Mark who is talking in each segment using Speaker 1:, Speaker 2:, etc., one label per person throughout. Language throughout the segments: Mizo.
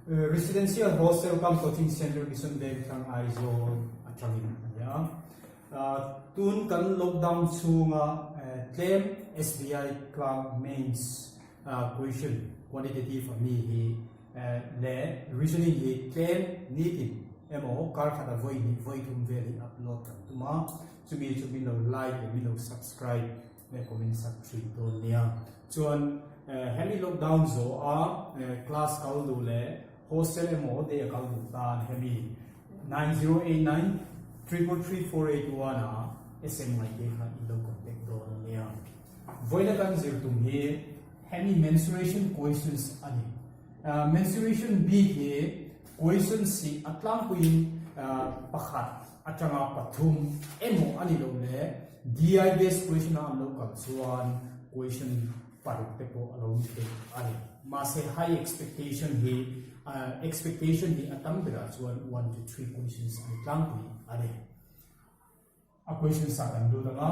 Speaker 1: Residential Hostel cum Coaching Centre Mission Vengthlang Aizawl atangin a ni a. Tun kan lockdown chhunga tlem SBI Clerk Mains question quantitative a mi hi leh reasoning hi tlem nitin emaw kar khata vawi hnih vawi thum vel hi upload kan tum a, chumi chu min lo like leh min lo subscribe leh comment sak thin dawn nia. Chuan hemi lockdown zawh a class kal duh leh hostel emaw day a kal duh tan hemi 9089 333 481 a sm ngaihte kha in lo contact dawn nia. Vawiina kan zir tum hi hemi mensuration questions a ni. Mensuration bik hi questions hi a tlangpuiin pakhat atanga pathum emaw a ni loh le DI based question a an lo kal chuan question paruk te pawh a lo ni thei a ni. Mahse high expectation hi expectation hi a tam berah chuan 1 to 3 questions a ni tlangpui a ni. A question sa kan lut ang a,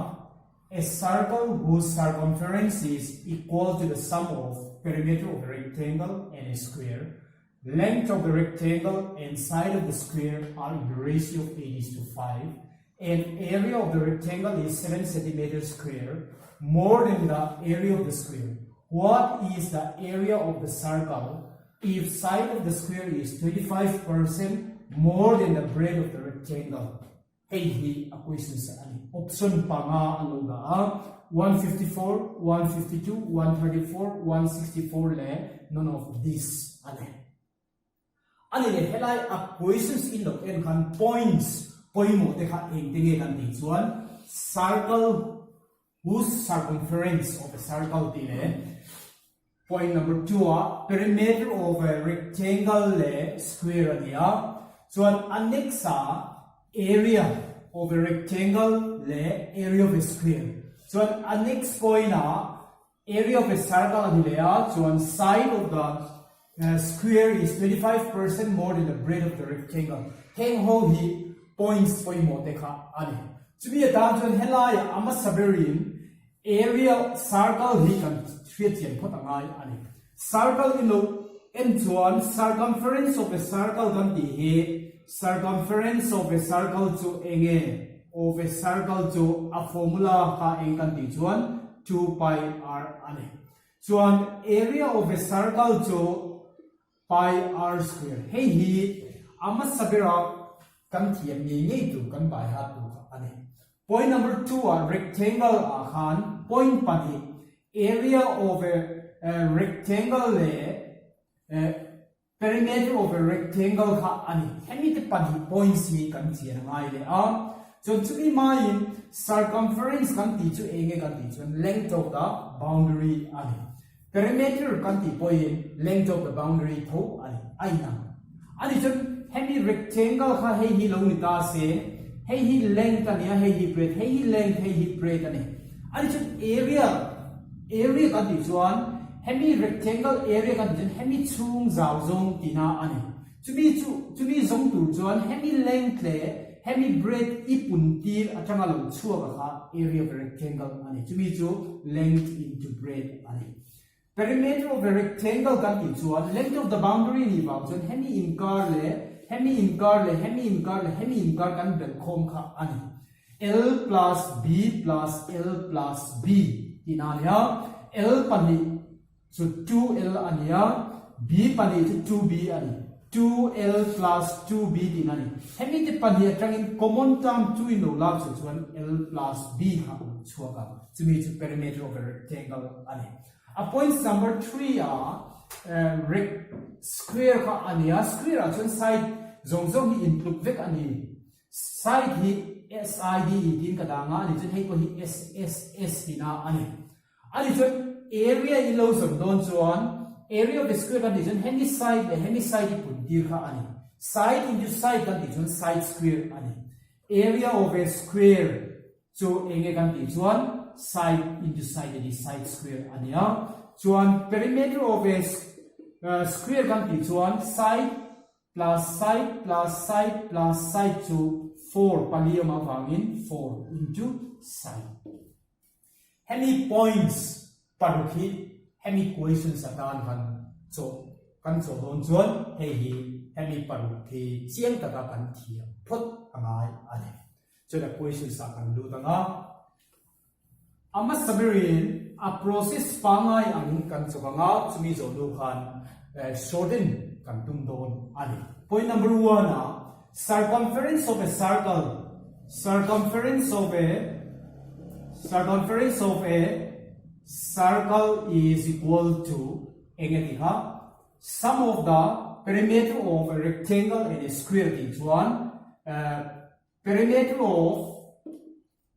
Speaker 1: A circle whose circumference is equal to the sum of perimeter of a rectangle and a square, length of the rectangle and side of the square are in the ratio of 8 is to 5, and area of the rectangle is 7 centimeters square more than the area of the square. What is the area of the circle if side of the square is 25% more than the breadth of the rectangle? Hei hi a questions a ni. Option panga an lo dah a, 154, 152, 134, 164 leh none of this a ni. A ni leh helai a questions in lo en khan points pawimawh te kha engte nge kan tih chuan circle whose circumference of a circle tih leh Point number 2 ah perimeter of a rectangle leh square a ni a, chuan a next ah area of a rectangle leh area of a square. Chuan a next point ah area of a circle a ni leh a, chuan side of the square is 25% more than the breadth of the rectangle. Heng ho hi points pawimawh te kha a ni. Chumi atan chuan helaiah a hmasa berin Area circle hi kan hriatchian phawt a ngai a ni. Circle i lo en chuan circumference of a circle kan tih hi circumference of a circle chu eng nge? Of a circle chu a formula kha eng kan tih chuan 2 pi r a ni. Chuan area of a circle chu Pi r square, Hei hi a hmasa bera kan thiam ngei ngei tur kan bai hat tur kha a ni. Point number 2 ah rectangle ah khan point pahnih area of a rectangle leh perimeter of a rectangle kha a ni. Hemi te pahnih points hi kan chian a ngai leh a. Chuan chumi maiin circumference kan tih chu eng nge kan tih chuan length of the boundary a ni. Perimeter kan tih pawhin length of the boundary tho a ni, a inang. A nih chuan hemi rectangle kha hei hi lo ni ta se, hei hi length a ni a, hei hi breadth, hei hi length, hei hi breadth a ni. A nih chuan area, area kan tih chuan hemi rectangle area kan tih chuan hemi chhung zau zawng tihna a ni. Chumi chu, chumi zawng tur chuan hemi length leh hemi breadth i pun tir atanga lo chhuak a kha area of a rectangle a ni. Chumi chu length into breadth a ni. Perimeter of a rectangle kan tih chuan length of the boundary nih vang chuan hemi inkar leh hemi inkar leh hemi inkar leh hemi inkar kan belh khawm kha a ni. L plus B plus L plus B tihna a ni a, L pahnih Chu 2L a ni a, B pahnih chu 2B a ni. 2L plus 2B tihna a ni. Hemi te pahnih atangin common term 2 in lo lak chu chuan L plus B kha a lo chhuak a, chumi chu perimeter of a rectangle a ni. A points number 3 a rect square kha a ni a, square ah chuan side zawng zawng hi intluk vek a ni. Side hi SIDE tiin ka dang a, ani chuan hei pawh hi SSS tihna a ni. Ani chuan area i lo zawm dawn chuan area of a square kan tih chuan hemi side leh hemi side i pun tir kha a ni. Side into side kan tih chuan side square a ni. Area of a square chu eng nge kan tih chuan side into side a ni, side square a ni a. Chuan perimeter of a square kan tih chuan side plus side plus side plus side chu 4 pali awm avangin 4 into side. Hemi points paruk hi hemi questions atan han chawh Kan chawh dawn chuan hei hi hemi paruk hi chiang taka kan thiam phawt a ngai a ni. Chuan a questions ah kan lut ang a. A hmasa berin a process pangngai angin kan chawk ang a, chumi zawh hnu khan shorten kan tum dawn a ni. Point number one ah circumference of a circle, circumference of a, circumference of a circle is equal to Eng a tih a, sum of the perimeter of a rectangle and a square tih chuan perimeter of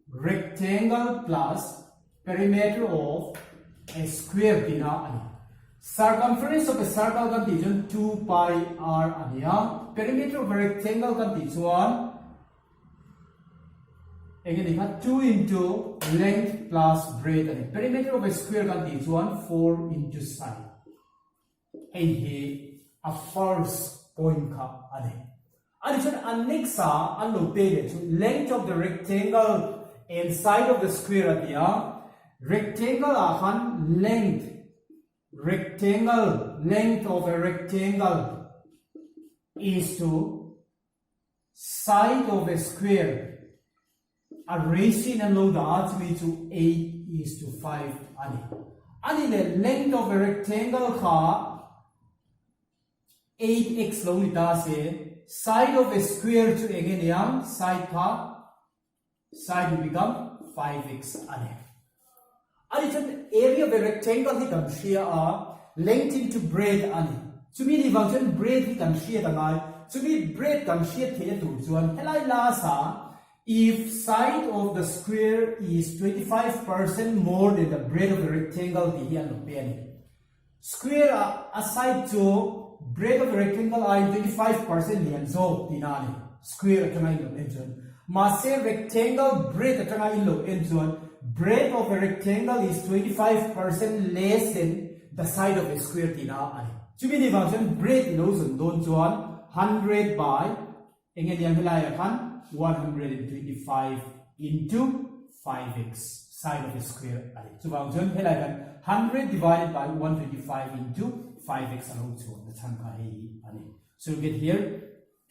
Speaker 1: rectangle plus perimeter of a square tihna a ni. Circumference of a circle kan tih chuan 2 pi r a ni a, perimeter of a rectangle kan tih chuan Eng nge ni kha 2 into length plus breadth a ni. Perimeter of a square kan tih chuan 4 into side. Hei hi a first point kha a ni. A ni chuan a next a an lo pe leh chu length of the rectangle and side of the square a ti a. Rectangle ah khan length rectangle length of a rectangle is to Side of a square a ratio in an lo dah a, chumi chu 8:5 a ni. A ni leh length of a rectangle kha 8x lo ni ta se, side of a square chu eng nge niang? Side kha side will become 5x a ni. A ni chuan area of a rectangle hi kan hria a, length into breadth a ni. Chumi ni vang chuan breadth hi kan hriat a ngai. Chumi breadth kan hriat theihna tur chuan helai last ah if side of the square is 25% more than the breadth of the rectangle tih hi an lo pe a ni. Square ah a side chu breadth of the rectangle aiin 25% lian zawk tihna a ni. Square atanga in lo en chuan. Mahse rectangle breadth atanga in lo en chuan breadth of a rectangle is 25% less than the side of a square tihna a ni. Chumi ni vang chuan breadth i lo zawn dawn chuan 100 by Eng nge niang helaiah khan 125 into 5x side of a square a ni. Chuvang chuan helai khan 100 divided by 125 into 5x a lo chhuah na chhan kha hei hi a ni. So you get here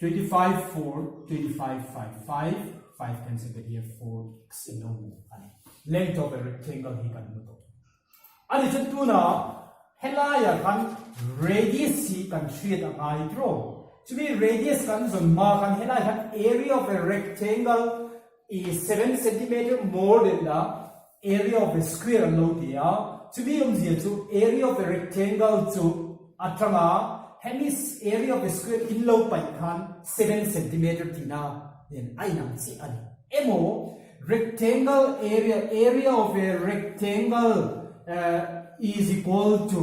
Speaker 1: 25 4 25 5 5 5 cancel get here 4x in lo hmu a ni. Length of a rectangle hi kan hmu tawh. A ni chuan tunah helaiah khan radius hi kan hriat a ngai tiraw? Chumi radius kan zawn hma khan helai khan area of a rectangle is 7 centimeter more than the area of a square an lo ti a, chumi awmzia chu area of a rectangle chu atanga hemi area of a square in lo paih khan 7 centimeter tihna nen a inang chiah a ni. Emaw Rectangle area, area of a rectangle is equal to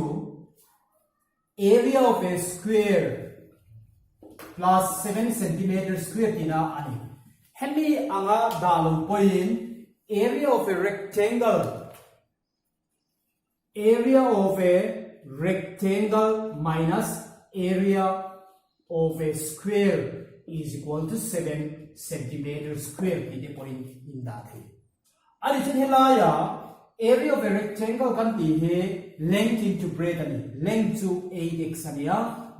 Speaker 1: area of a square plus 7 centimeter square tina a ni. Hemi anga dah lo pawhin area of a rectangle Area of a rectangle minus area of a square is equal to 7 centimeter square tih te pawhin in dah thei. A ni chuan helaia area of a rectangle kan tih hi length into breadth a ni. Length chu 8x a ni a,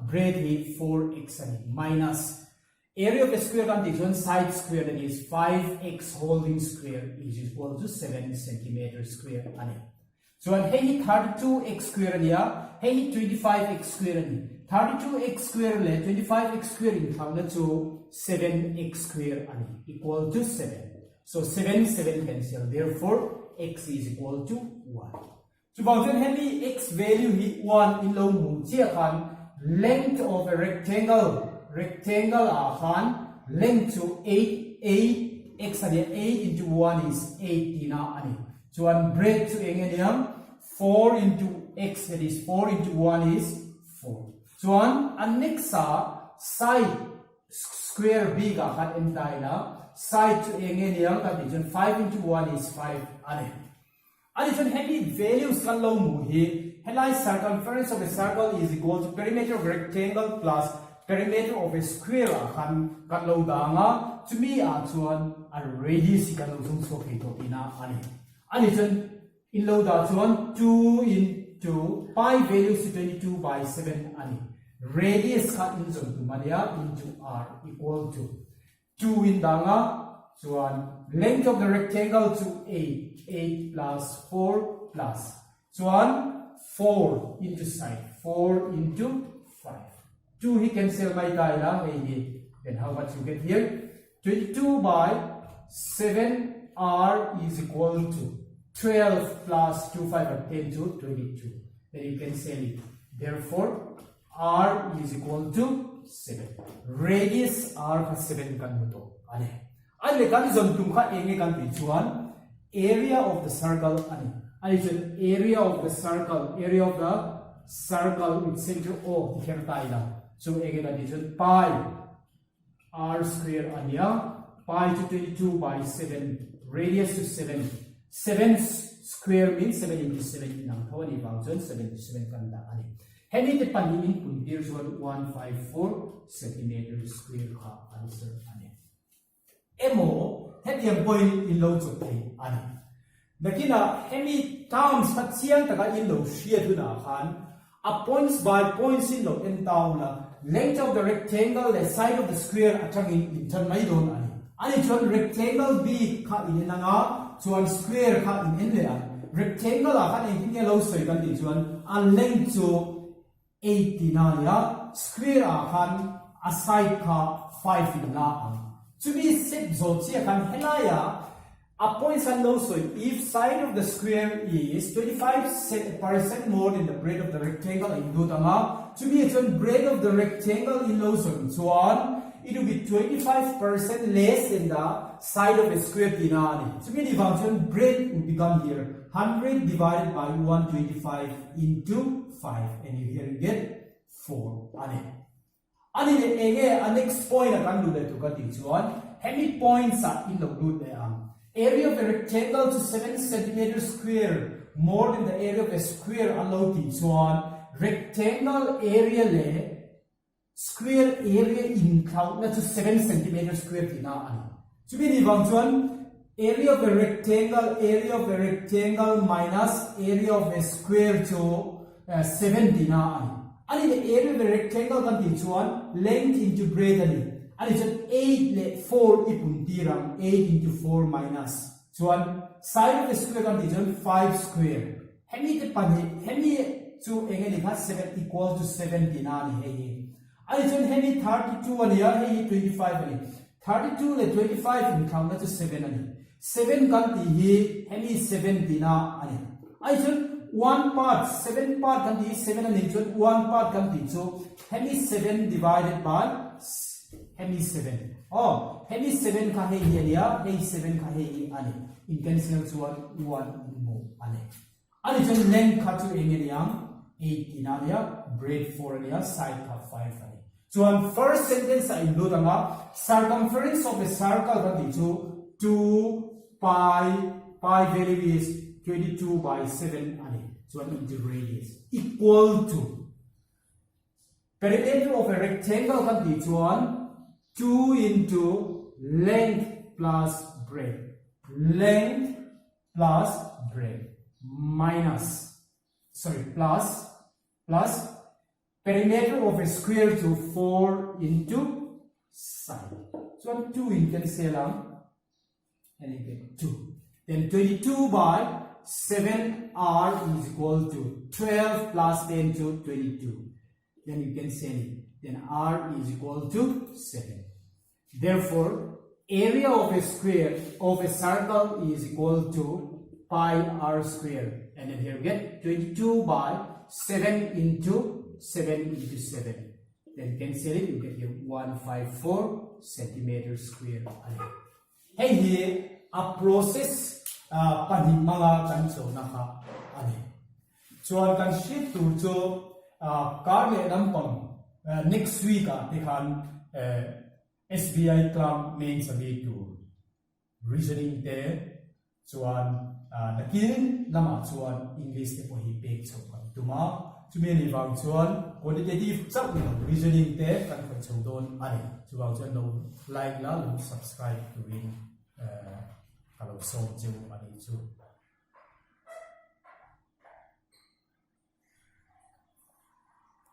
Speaker 1: breadth hi 4x a ni minus area of a square kan tih chuan side square that is 5x holding square is equal to 7 centimeter square a ni. Chuan hei hi 32x square a ni a, hei hi 25x square a ni. 32x square leh 25x square inthlakna chu 7x square a ni, equal to 7. So 7 7 cancel, therefore x is equal to 1. Chuvang chuan hemi x value hi 1 in lo hmuh chiah khan length of a rectangle, rectangle ah khan length chu 8, 8 x a nia, 8 into 1 is 8 tihna a ni. Chuan breadth chu eng nge niang 4 into x that is 4 into 1 is 4. Chuan a next ah side square bik ah khan en ta ila side chu eng nge niang kan tih chuan 5 into 1 is 5 a ni. A ni chuan hemi values kan lo hmuh hi helai circumference of a circle is equal to perimeter of a rectangle plus perimeter of a square ah khan kan lo dang a, chumi ah chuan a radius hi kan lo zung chhuak thei tawh tihna a ni. A ni chuan in lo dah chuan 2 into pi values hi 22 by 7 a ni. Radius kha in zawn tum a nia into r equal to 2 in dang a, chuan length of the rectangle chu 8, 8 plus 4 plus chuan 4 into side, 4 into 5. 2 hi cancel mai ta ila hei hi, then how much you get here? 22 by 7 r is equal to 12 plus 2 5 and 10 to 22. Then you can sell it. Therefore, r is equal to 7. Radius r kha 7 kan hmu tawh a ni. A leh kan zawn tum kha eng nge kan tih chuan area of the circle a ni. A ni chuan area of the circle, area of the circle with center O ti kher ta ila. Chu eng nge kan tih chuan pi R square a nia, pi chu 22 by 7, radius chu 7, 7 square means 7 into 7 inang tho a nih vang chuan 7 into 7 kan dah a ni. Hemi te pahnih in pun tir chuan 154 centimeter square kha answer a ni. Emaw hetiang pawhin in lo chawp thei a ni. Nakinah hemi terms kha chiang taka in lo hriat hunah khan a points by points in lo en ta ula, length of the rectangle leh side of the square atangin in tan mai dawn a ni. Ani chuan rectangle bik kha in en anga chuan square kha in en leh ang. Rectangle ah khan engtin nge lo sawi kan tih chuan a length chu 8 tihna a ni a, square ah khan a side kha 5 in la ang. Chumi step zawh chiah khan helaiah a points an lo sawi, if side of the square is 25 percent more than the breadth of the rectangle a indut ang a, chumi ah chuan breadth of the rectangle in lo zawn chuan it will be 25% less than the side of a square tihna a ni. Chumi ni vang chuan breadth will become here 100 divided by 125 into 5 and you here you get 4 a ni. A ni leh eng nge a next point a kan lut leh tur ka tih chuan hemi points ah in lo lut leh ang. Area of a rectangle chu 7 centimeter square more than the area of a square an lo tih chuan rectangle area leh Square area inthlauhna chu 7 centimeter square tihna a ni. Chumi ni vang chuan area of a rectangle, area of a rectangle minus area of a square chu 7 tihna a ni. A ni leh area of a rectangle kan tih chuan length into breadth a ni. A ni chuan 8 leh 4 i pun tir ang, 8 into 4 minus chuan side of a square kan tih chuan 5 square. Hemi te pahnih, hemi chu eng eng kha 7 equal to 7 tihna a ni hei hi. A ni chuan hemi 32 a ni a, hei hi 25 a ni. 32 leh 25 inkhlauhna chu 7 a ni. 7 kan tih hi hemi 7 tihna a ni. A ni chuan one part, 7 part kan tih hi 7 a nih chuan one part kan tih chu hemi 7 divided by hemi 7. Aw, hemi 7 kha hei hi a ni a, hei 7 kha hei hi a ni. In cancel chuan 1 in hmu a ni. A ni chuan length kha chu eng nge ni ang? 8 tihna a nia, breadth 4 a nia, side kha 5 a ni. Chuan first sentence ah in lut ang a, circumference of a circle kan tih chu 2 pi, pi value is 22 by 7 a ni. Chuan into radius equal to Perimeter of a rectangle kan tih chuan 2 into length plus breadth, length plus breadth minus, sorry, plus, plus perimeter of a square chu 4 into side. Chuan 2 in cancel ang and you get 2. Then 22 by 7r is equal to 12 plus 10 to 22. Then you can send it. Then r is equal to 7. Therefore, area of a square of a circle is equal to pi r square. And then here you get 22 by 7 into 7 into 7. Then cancel it, you get here 154 centimeter square. Hei hi a process pahnih hmanga kan chona kha a ni. Chuan kan hriat tur chu kar leh lampang next week ah te khan SBI Club mains a mi tur reasoning te chuan nakin lamah chuan English te pawh hi pek chhoh kan tum a, chumi a nih vang chuan quantitative chauh ni lo reasoning te kan khawih chho dawn a ni. Chuvang chuan lo like la, lo subscribe turin ka lo sawm cheu a nih chu.